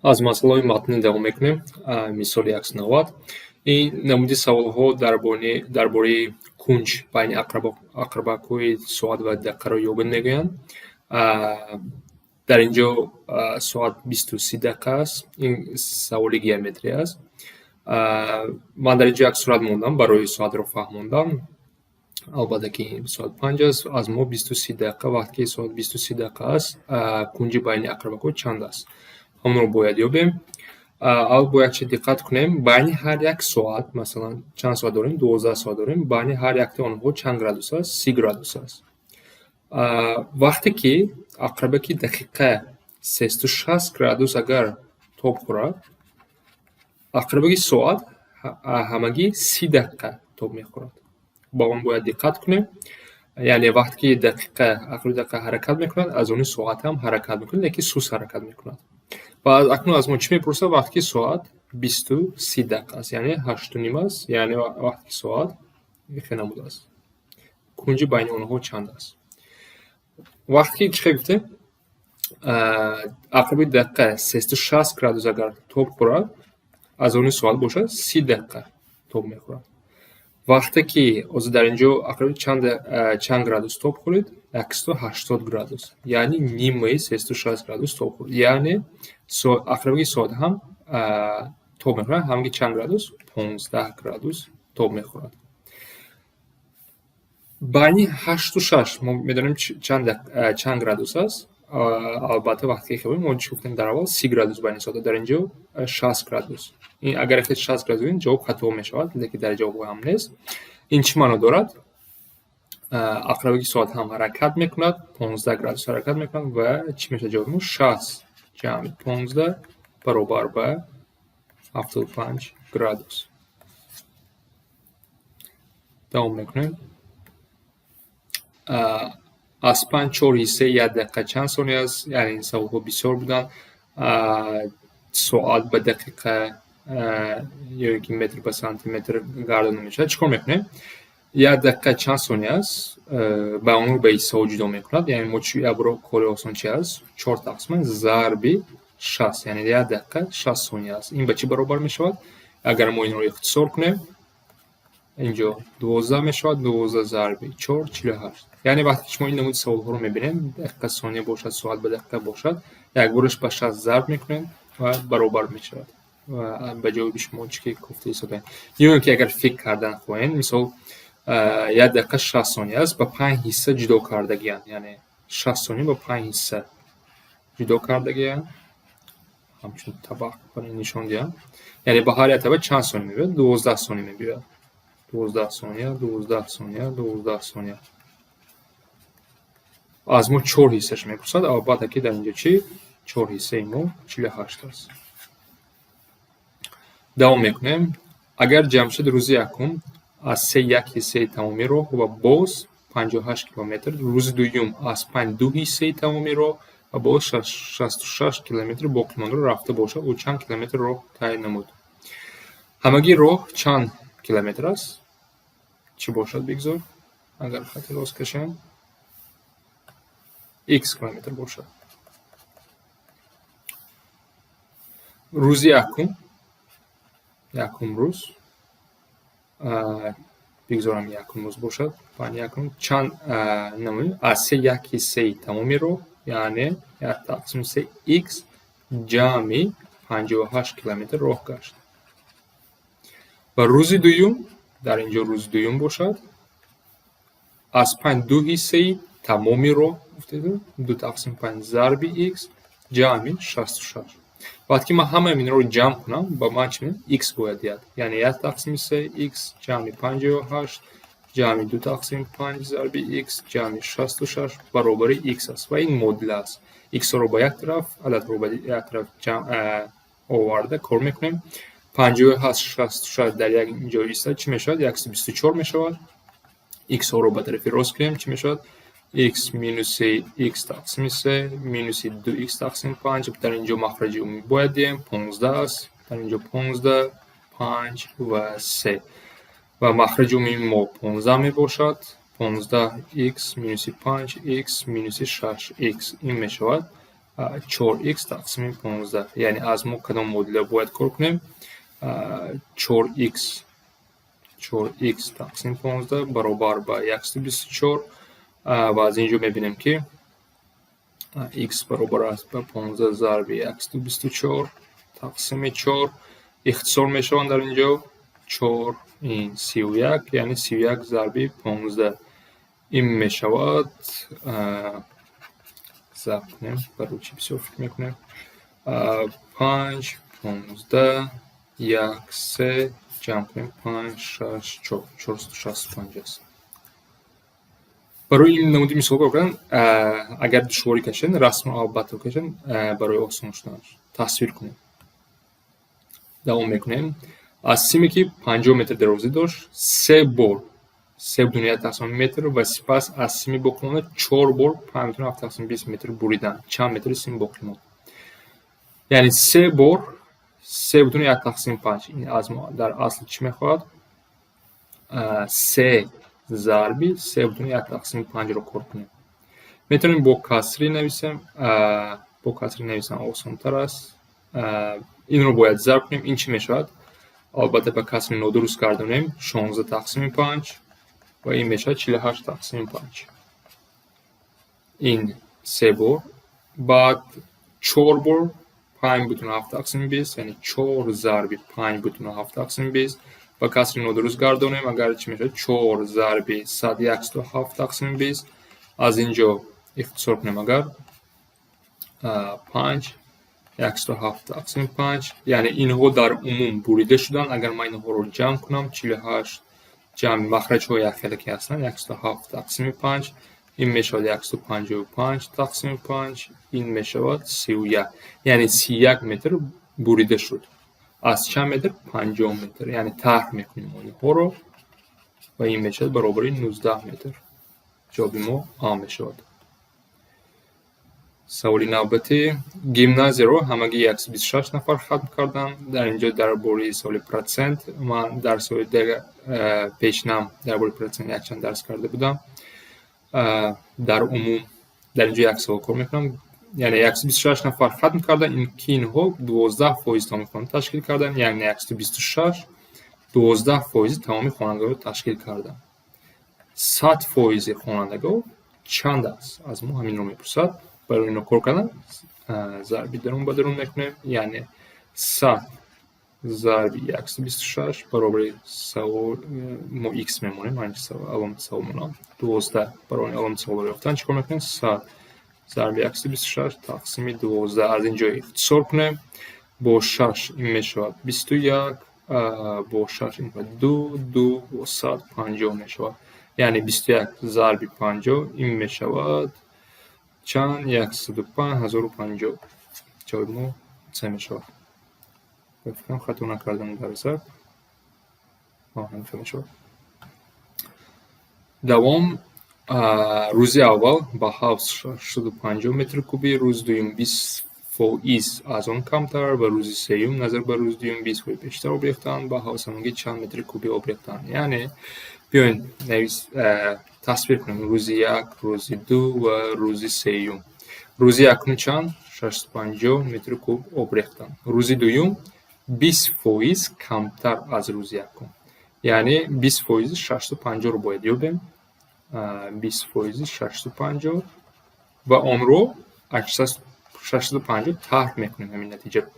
Аз масъалаҳои матнӣ давом мекунем. Мисоли 190. Ин намуди саволҳо дар бораи кунҷ байни ақрабакҳои соат ва дақиқаро ёбед мегӯянд. Дар ин ҷо соат 20:30 аст. Ин саволи геометрия аст. Ман дар ин ҷо як сурат мондам барои соатро фаҳмондан. Албатта, ки соат 5 аст, аз мо 20:30. Вақте ки соат 20:30 аст, кунҷи байни ақрабакҳо чанд аст? Ҳамонро бояд ёбем. Аввал бояд чӣ диққат кунем? Байни ҳар як соат, масалан, чанд соат дорем? 12 соат дорем. Байни ҳар яктаи онҳо чанд градус аст? 30 градус аст. Вақте ки ақрабаки дақиқа 360 градус агар тоб хӯрад, ақрабаки соат ҳамагӣ 30 дақиқа тоб мехӯрад. Ба он бояд диққат кунем. Яъне вақте ки дақиқа, ақраби дақиқа ҳаракат мекунад, аз они соат ҳам ҳаракат мекунад, лекин суст ҳаракат мекунад. Ва акнун аз мо чӣ мепурсад? Вақте ки соат 20:30 аст, яъне 8:30 аст, яъне вақте ки соат хел намудааст. Кунҷи байни онҳо чанд аст? Вақте ки чӣ хел гуфтем, ақраби дақиқа 360 градус агар тоб хӯрад, аз они соат бошад, 30 дақиқа тоб мехӯрад. Вақте ки ҳозир дар ин ҷо ақраби чанд градус тоб хӯрид? 180 градус, яъне нимаи 360 градус тоб хӯрд. Яъне ақрабаки соат ҳам тоб мехӯрад, ҳамагӣ чанд градус? 15 градус тоб мехӯрад. Байни ҳашту шаш мо медонем, чанд градус аст. Албатта, вақте ки хебем, мо чӣ гуфтем дар аввал? 30 градус байни соата, дар ин ҷо 60 градус. Ин агар хел 60 градус гӯем, ҷавоб хато мешавад, лекин дар ҷавобҳо ҳам нест. Ин чӣ маъно дорад? Ақрабаки соат ҳам ҳаракат мекунад, 15 градус ҳаракат мекунад. Ва чӣ мешавад ҷавоби мо? 60 ҷамъи 15 баробар ба 75 градус. Давом мекунем. Аз панҷ чор ҳиссаи як дақиқа чанд сония аст? Яъне ин саволҳо бисёр буданд. Соат ба дақиқа ё ин ки метр ба сантиметр гардонда мешавад. Чӣ кор мекунем? Як дақиқа чанд сония аст? Ба онро ба ҳиссаҳо ҷудо мекунад. Яъне мо як бор кори осон чи аст? Чор тақсиман зарби 60, яъне як дақиқа 60 сония аст. Ин ба чӣ баробар мешавад? Агар мо инро ихтисор кунем, инҷо 12 мешавад, 12 зарби чор, 48. Яъне вақте ки шумо ин намуди саволҳоро мебинед, дақиқа сония бошад, соат ба дақиқа бошад, якбораш ба 60 зарб мекунед ва баробар мешавад ва ба ҷавоби шумо чӣ ки гуфта истодаем. Ё ин ки агар фикр кардан хоҳем, мисол, як дақиқа 60 сония аст, ба панҷ ҳисса ҷудо кардагианд, яъне 60 сония ба панҷ ҳисса ҷудо кардагианд, ҳамчун табақ барои нишон диҳам. Яъне ба ҳар як табақ чанд сония мебиёяд? 12 сония мебиёяд. 12 сония, 12 сония, 12 сония. Аз мо чор ҳиссаш мепурсад. Албатта, ки дар инҷо чӣ? Чор ҳиссаи мо 48 аст. Давом мекунем. Агар Ҷамшед рӯзи якум аз се як ҳиссаи тамоми роҳ ва боз 58 километр, рӯзи дуюм аз панҷ ду ҳиссаи тамоми роҳ ва боз 66 километри боқимондаро рафта бошад, ӯ чанд километр роҳ тай намуд? Ҳамагӣ роҳ чанд километр аст? Чӣ бошад, бигзор, агар хати рост кашем, х километр бошад. Рӯзи якум, якум рӯз, бигзорам якум рӯз бошад, панҷ якум, чанд намуд? Аз се як ҳиссаи тамоми роҳ, яъне як тақсими се х ҷамъи 58 километр роҳ гашт. Ва рӯзи дуюм, дар ин ҷо рӯзи дуюм бошад, аз панҷ ду ҳиссаи тамоми роҳ гуфтед, ду тақсим панҷ зарби х ҷамъи 66. Вақте ки ман ҳамаи инро ҷамъ кунам, ба ман чӣ меояд? Х бояд диҳад. Яъне як тақсими се х ҷамъи 58 ҷамъи ду тақсим панҷ зарби х ҷамъи 66 баробари х аст. Ва ин муодила аст. Х-ро ба як тараф, ададро ба як тараф ҷамъ оварда кор мекунем. 58, 66 дар як ҷо истад, чӣ мешавад? 124 мешавад. Х-ро ба тарафи рост кунем, чӣ мешавад? Х минуси х тақсими се минуси ду х тақсими панҷ. Дар ин ҷо махраҷи умумӣ бояд диҳем, 15 аст. Дар ин ҷо 15, панҷ ва се. Ва махраҷи умумии мо 15 мебошад. 15 х минуси панҷ х минуси шаш х. Ин мешавад 4х тақсими 15. Яъне аз мо кадом муодила бояд кор кунем? 4х, 4х тақсими 15 баробар ба 124. Ва аз ин ҷо мебинем, ки х баробар аст ба 15 зарби 124 тақсими 4. Ихтисор мешаванд дар ин ҷо 4, ин 31, яъне 31 зарби 15 ин мешавад. Зарб кунем, барои чӣ бисёр фикр мекунем? 5, 15, 1, 3, ҷамъ кунем, 5, 6, 4, 465 аст. Барои ин намуди мисол кор кардан, агар душворӣ кашед, расмро албатта кашед, барои осон шуданаш тасвир кунем. Давом мекунем. Аз симе, ки 50 метр дарозӣ дошт, се бор 3,1 метр ва сипас аз сими боқимонда чор бор 5,7 20 метр буриданд, чанд метри сим боқӣ монд? Яъне се бор 3,1 тақсими 5. Ин аз мо дар асл чӣ мехоҳад? Се зарби 3,1 тақсими 5-ро кор кунем. Метавонем бо касрӣ нависем, бо касрӣ нависам осонтар аст. Инро бояд зарб кунем. Ин чӣ мешавад? Албатта, ба касри нодуруст гардонем, 16 тақсими 5 ва ин мешавад 48 тақсими 5. Ин се бор. Баъд чор бор 5,7 тақсими 20, яъне чор зарби 5,7 тақсими 20. Ба касри нодуруст гардонем агар, чӣ мешавад? Чор зарби сад 107 тақсими 20. Аз ин ҷо ихтисор кунем агар, панҷ, 107 тақсими 5, яъне инҳо дар умум бурида шуданд. Агар ман инҳоро ҷамъ кунам, 48 ҷамъи махраҷҳои якхела ки ҳастанд, 107 тақсими 5, ин мешавад 155 тақсими 5, ин мешавад 31. Яъне 31 метр бурида шуд. Аз чанд метр? 50 метр. Яъне тарҳ мекунем онҳоро ва ин мешавад баробари 19 метр. Ҷавоби мо А мешавад. Саволи навбатӣ: гимназияро ҳамагӣ 126 нафар хатм карданд. Дар ин ҷо дар бораи саволи процент. Ман дарсҳои пешинам дар бораи процент якчанд дарс карда будам. Дар умум дар ин ҷо як савол кор мекунам. Яъне 126 нафар хатм карданд, ки инҳо 12 фоизи тамоми хонанда ташкил карданд. Яъне 126 12 фоизи тамоми хонандагонро ташкил карданд. 100 фоизи хонандагон чанд аст? Аз мо ҳаминро мепурсад. Барои инро кор кардан зарби дарун ба дарун мекунем, яъне 100 зарби 126 баробари савол мо х мемонем, аломати савол монам 12. Барои аломати саволро ёфтан чӣ кор мекунем? 100 зарби 126 тақсими 12. Аз ин ҷо ихтисор кунем, бо шаш ин мешавад 21, бо шаш ин ду, ду бо 100 50 мешавад. Яъне 21 зарби 50 ин мешавад чанд? 105 1050. Ҷавоби мо С мешавад. Фикрам, хато накардам дар зарб. Ҳамин мешавад. Давом. Рӯзи аввал ба ҳавз 650 метри кубӣ, рӯзи дуюм 20 фоиз аз он камтар ва рӯзи сеюм назар ба рӯзи дуюм 20 фоиз бештар об рехтанд. Ба ҳавз ҳамагӣ чанд метри кубӣ об рехтанд? Яъне биёед, тасвир кунем: рӯзи як, рӯзи ду ва рӯзи сеюм. Рӯзи якум чанд? 650 метри куб об рехтанд. Рӯзи дуюм 20 фоиз камтар аз рӯзи якум, яъне 20 фоизи 650-ро бояд ёбем. 20 фоизи 650 ва онро аз 650 тарҳ мекунем ҳамин натиҷаро,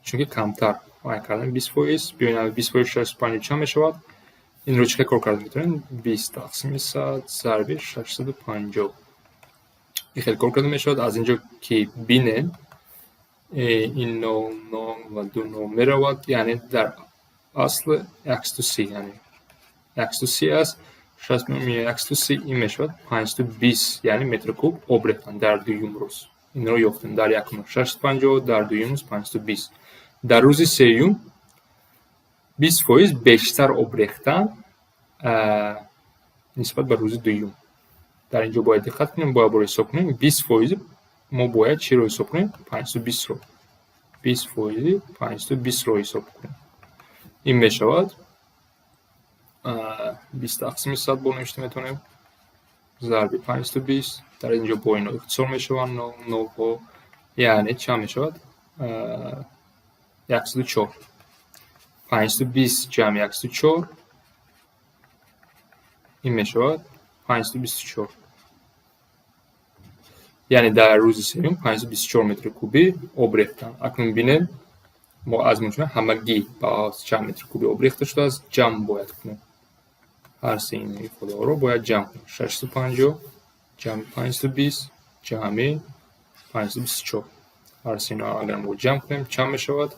чунки камтар кардан 20 фоиз. Биёед, 20 фоизи 650 чанд мешавад? Инро чӣ хел кор карда метавонем? 20 тақсими 100 зарби 650. Ин хеле кор карда мешавад. Аз ин ҷо ки бинем, ин нол, нол ва ду нол меравад, яъне дар асл 130, яъне 130 аст. 130 ин мешавад 520, яъне метри куб об рехтанд дар дуюм рӯз. Инро ёфтем: дар якум рӯз 650, дар дуюм рӯз 520. Дар рӯзи сеюм 20 фоиз бештар об рехтан нисбат ба рӯзи дуюм. Дар ин ҷо бояд диққат кунем, бояд боро ҳисоб кунем. 20 фоизи мо бояд чиро ҳисоб кунем? 520-ро. 20 фоизи 520-ро ҳисоб кунем. Ин мешавад 20 тақсими 100, бо навишта метавонем, зарби 520. Дар ин ҷо бо ино ихтисор мешаванд нолҳо. Яъне чанд мешавад? 104. 520 ҷамъи 104 ин мешавад 524. Яъне дар рӯзи сеюм 524 метри кубӣ об рехтанд. Акнун бинем, мо аз муҷмӯъ ҳамагӣ ба чанд метри кубӣ об рехта шудааст, ҷамъ бояд кунем. Ҳар се ин ифодаҳоро бояд ҷамъ кунем. 650 ҷамъи 520 ҷамъи 524. Ҳар се инро агар мо ҷамъ кунем, чанд мешавад?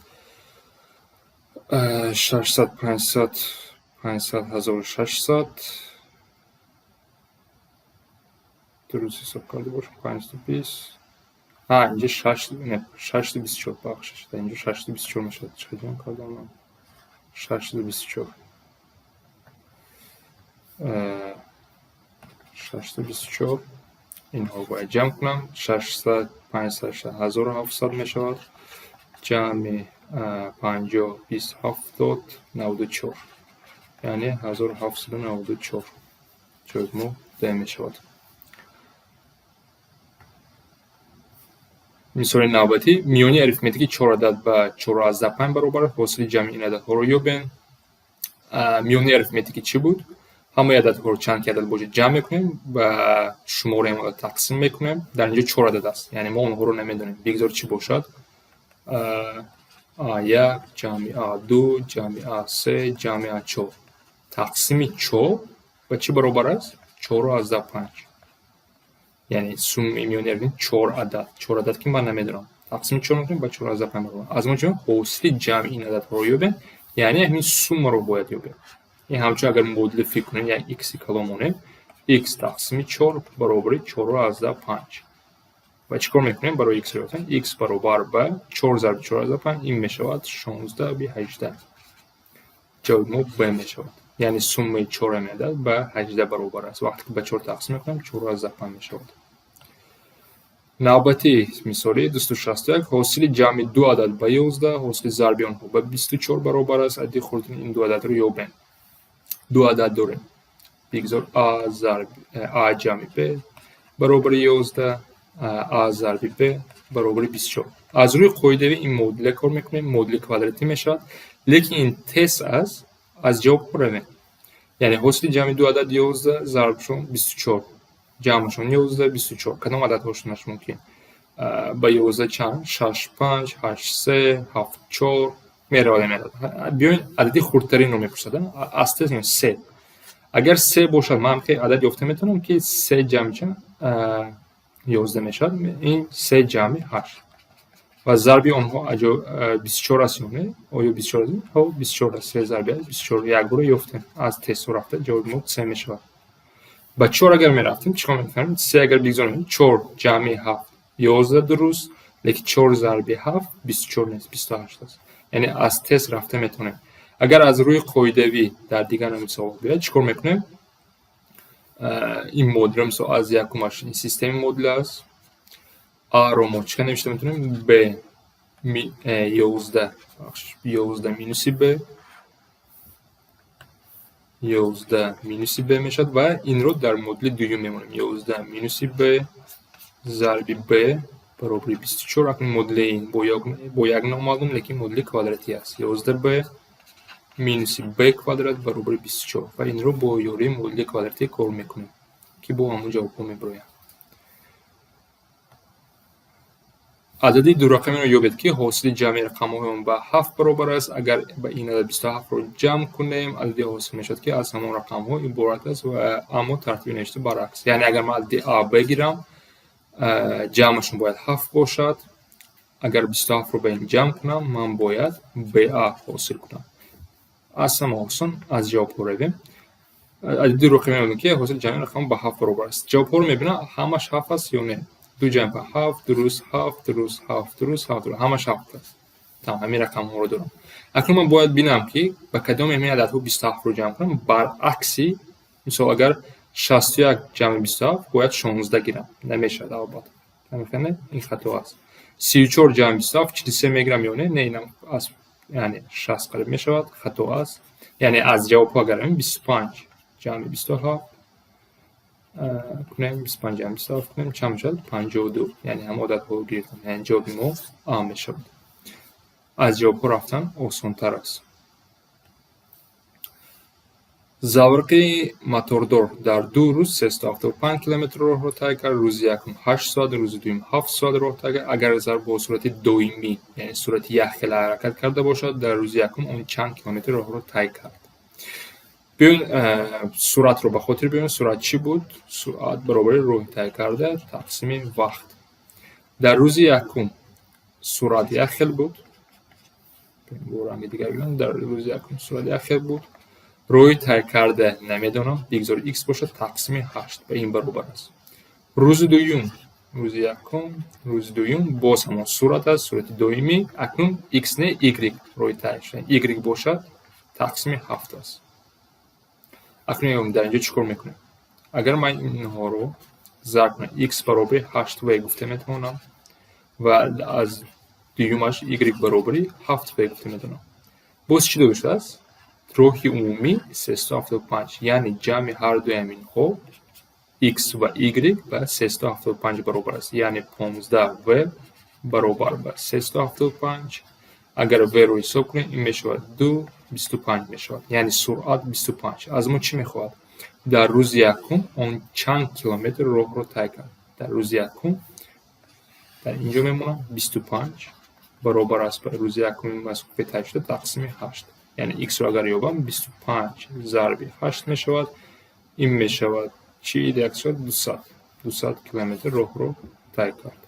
600, 500, 500, 1600. Дуруст ҳисоб карда бошам, 520. Ҳа, инҷа 624, бахшиш. Дар инҷо 624 мешавад. Чӣ ҷамъ кардам ман? 624. 624. Инҳоро бояд ҷамъ кунам. 600, 500, 1700 мешавад. Ҷамъи 50, 20, 70, 94. Яъне 1794. Ҷавоби мо Д мешавад. Мисоли навбатӣ: миёни арифметикӣ чор адад ба 4,5 баробар аст. Ҳосили ҷамъи ин ададҳоро ёбем. Миёни арифметикӣ чӣ буд? Ҳамаи ададҳоро чанд ки адад бошад ҷамъ мекунем ва шумораи онро тақсим мекунем. Дар инҷо чор адад аст, яъне мо онҳоро намедонем. Бигзор чӣ бошад? А1 ҷамъи А2 ҷамъи А3 ҷамъи А4 тақсими чор ба чӣ баробар аст? 4,5. Яъне суммаи миёни арифметик чор адад. Чор адад ки ман намедонам. Тақсими чор мекунем, ба 4,5 баробар. Аз мо чӣ ҳосили ҷамъи ин ададҳоро ёбем, яъне ҳамин суммаро бояд ёбем. Ин ҳамчун агар модули фикр кунем, як х калон монем, х тақсими чор баробари 4,5. Ва чӣ кор мекунем барои х ёфтан? Х баробар ба чор зарби 4,5 ин мешавад 16,18. Ҷавоби мо Б мешавад. Яъне суммаи чор ҳамин адад ба 18 баробар аст. Вақте ки ба чор тақсим мекунем, 4,5 мешавад. Навбатӣ мисоли 261: ҳосили ҷамъи ду адад ба 11, ҳосили зарби онҳо ба 24 баробар аст. Адади хурдтарини ин ду ададро ёбем. Ду адад дорем. Бигзор А зарб А ҷамъи Б баробари 11, А зарби Б баробари 24. Аз рӯи қоидаи ин модуля кор мекунем, модули квадратӣ мешавад, лекин ин тест аст, аз ҷавоб равем. Яъне ҳосили ҷамъи ду адад 11, зарбшон 24. Ҷамъшон 11, 24. Кадом ададҳо шуданаш мумкин? Ба 11 чанд? 6, 5, 8, 3, 7, 4 меравад ин адад. Биёед, адади хурдтаринро мепурсад. Аз тест се. Агар се бошад, ман ки адад ёфта метавонам, ки се ҷамъи чанд 11 мешавад. Ин се ҷамъи ҳашт. Ва зарби онҳо 24 аст ё не? Оё 24 аст? Ҳо, 24 аст. Се зарби ҳашт 24. Як бора ёфтем. Аз тестҳо рафта ҷавоби мо се мешавад. Ба чор агар мерафтем, чӣ кор мекунем? Се агар бигзорем, чор ҷамъи ҳафт 11 дуруст, лекин чор зарби ҳафт 24 нест, 28 аст. Яъне аз тест рафта метавонем. Агар аз рӯи қоидавӣ дар дигар намуди савол биёяд, чӣ кор мекунем? Ин модулро, мисол, аз якумаш ин системаи модул аст. А-ро мо чӣ қадр навишта метавонем? Б 11, 11 минуси Б, 11 минуси Б мешавад ва инро дар модули дуюм мемонем. 11 минуси Б зарби Б баробари 24. Акнун модули ин бо як номаълум, лекин модули квадратӣ аст. 11 Б минуси Б квадрат баробари 24 ва инро бо ёрии модули квадратӣ кор мекунем, ки бо ҳамон ҷавобҳо мебироянд. Адади дурақамиро ёбед, ки ҳосили ҷамъи рақамҳои он ба ҳафт баробар аст. Агар ба ин адад 27-ро ҷамъ кунем, адади ҳосил мешавад, ки аз ҳамон рақамҳо иборат аст ва аммо тартиби навишта баръакс. Яъне агар ман адади А бигирам, ҷамъашон бояд ҳафт бошад. Агар 27-ро ба ин ҷамъ кунам, ман бояд БА ҳосил кунам. Аз ҳама осон аз ҷавобҳо равем. Адади дурақамиро ёбед, ки ҳосили ҷамъи рақамҳо ба ҳафт баробар аст. Ҷавобҳоро мебинам, ҳамаш ҳафт аст ё не? Ду ҷамъ ба ҳафт, дуруст, ҳафт, дуруст, ҳафт, дуруст, ҳафт, дуруст. Ҳамаш ҳафт аст. Тамом, ҳамин рақамҳоро дорам. Акнун ман бояд бинам, ки ба кадоми ҳамин ададҳо 27-ро ҷамъ кунам. Баръакси, мисол, агар 61 ҷамъи 27 бояд 16 гирам. Намешавад, албатта. Намефаҳмед? Ин хато аст. 34 ҷамъи 27 43 мегирам ё не? Не, инам аз, яъне 60 қариб мешавад, хато аст. Яъне аз ҷавобҳо агар равем, 25 ҷамъи 27 кунем, 25 ҷамъи 27 кунем, чанд мешавад? 52. Яъне ҳам ададҳоро гирифтем. Яъне ҷавоби мо А мешавад. Аз ҷавобҳо рафтан осонтар аст. Заврақи мотордор дар 2 рӯз 375 километр роҳро тай кард. Рӯзи якум 8 соат, рӯзи дуюм 7 соат роҳ тай кард. Агар бо суръати доимӣ, яъне суръати якхела ҳаракат карда бошад, дар рӯзи якум он чанд километр роҳро тай кард? Биёед, суръатро ба хотир биёрем. Суръат чӣ буд? Суръат баробари роҳи тай карда тақсими вақт. Дар рӯзи якум суръат як хел буд. Бо ранги дигар бинам. Дар рӯзи якум суръат як хел буд. Роҳи тай карда намедонам, бигзор х бошад, тақсими 8 ба ин баробар аст. Рӯзи дуюм, рӯзи якум, рӯзи дуюм боз ҳамон суръат аст, суръати доимӣ. Акнун x не, y роҳи тай шуда, y бошад, тақсими 7 аст. Акнун дар инҷо чӣ кор мекунем? Агар ман инҳоро зарб кунам, x баробари 8 в гуфта метавонам ва аз дуюмаш y баробари 7 в гуфта метавонам. Боз чӣ дода шудааст? Роҳи умумӣ 375, яъне ҷамъи ҳар дуи ҳаминҳо, x ва y, ба 375 баробар аст. Яъне 15 в баробар ба 375. Агар в-ро ҳисоб кунем, ин мешавад 2, 25 мешавад. Яъне суръат 25. Аз мо чӣ мехоҳад? Дар рӯзи якум он чанд километр роҳро тай кард? Дар рӯзи якум дар инҷо мемонам, 25 баробар аст ба рӯзи якуми масофаи тай шуда тақсими 8. Яъне x-ро агар ёбам, 25 зарби 8 мешавад. Ин мешавад чӣ? 100, 200 километр роҳро тай кард.